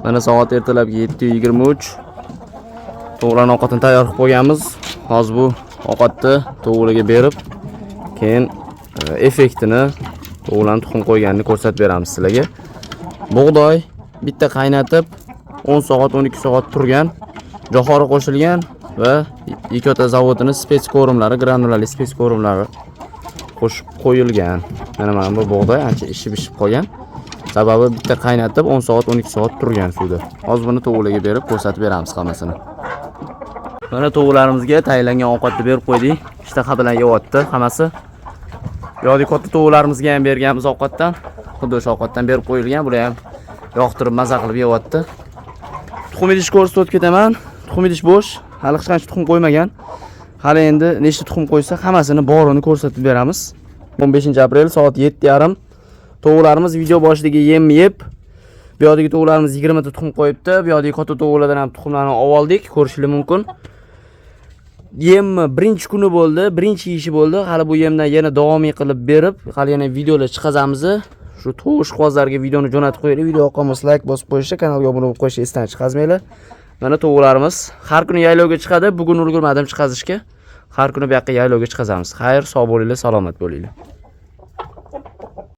Mana soat ertalabki 7:23. Tovuqlarning ovqatini tayyor qilib qo'yganmiz. Hozir bu ovqatni tovuqlarga berib, keyin effektini, tovuqlarni tuxum qo'yganini ko'rsatib beramiz sizlarga. Bug'doy bitta qaynatib 10 soat, 12 soat turgan, jo'xori qo'shilgan va Ikota zavodini спецкорм lari, granulali спецкорм lari qo'shib qo'yilgan. Mana bu bug'doy ancha ishib-ishib qolgan. Sababi bitta qaynatib 10 soat, 12 soat turgan suvda. Hozir buni tovuqlarga berib ko'rsatib beramiz hammasini. Mana tovuqlarimizga tayinlangan ovqatni berib qo'ydik. Ishtaha bilan yeyapti hammasi. Bu yoqdagi katta tovuqlarimizga ham berganmiz ovqatdan. Xuddi o'sha ovqatdan berib qo'yilgan. Bular ham yoqtirib, maza qilib yeyapti. Tuxum idish ko'rsatib o'tib ketaman. Tuxum idish bo'sh. Hali hech qancha tuxum qo'ymagan. Hali endi nechta tuxum qo'ysa, hammasini borini ko'rsatib beramiz. 15 aprel soat 7:30. Tovuqlarimiz video boshidagi yemni yeb, bu yoqdagi tovuqlarimiz 20 ta tuxum qo'yibdi. Bu yoqdagi katta tovuqlardan ham tuxumlarni oldik, ko'rishingiz mumkin. Yemni birinchi kuni bo'ldi, birinchi yeyishi bo'ldi. Hali bu yemdan yana davomiy qilib berib, hali yana videolar chiqazamiz. Shu tovuq ishqibozlarga videoni jo'natib qo'yinglar. Video yoqqan bo'lsa, like bosib qo'yishni, kanalga obuna bo'lib qo'yishni esdan chiqazmanglar. Mana tovuqlarimiz har kuni yaylovga chiqadi. Bugun ulgurmadim chiqazishga. Har kuni bu yoqqa yaylovga chiqazamiz. Xayr, sog' bo'linglar, salomat bo'linglar.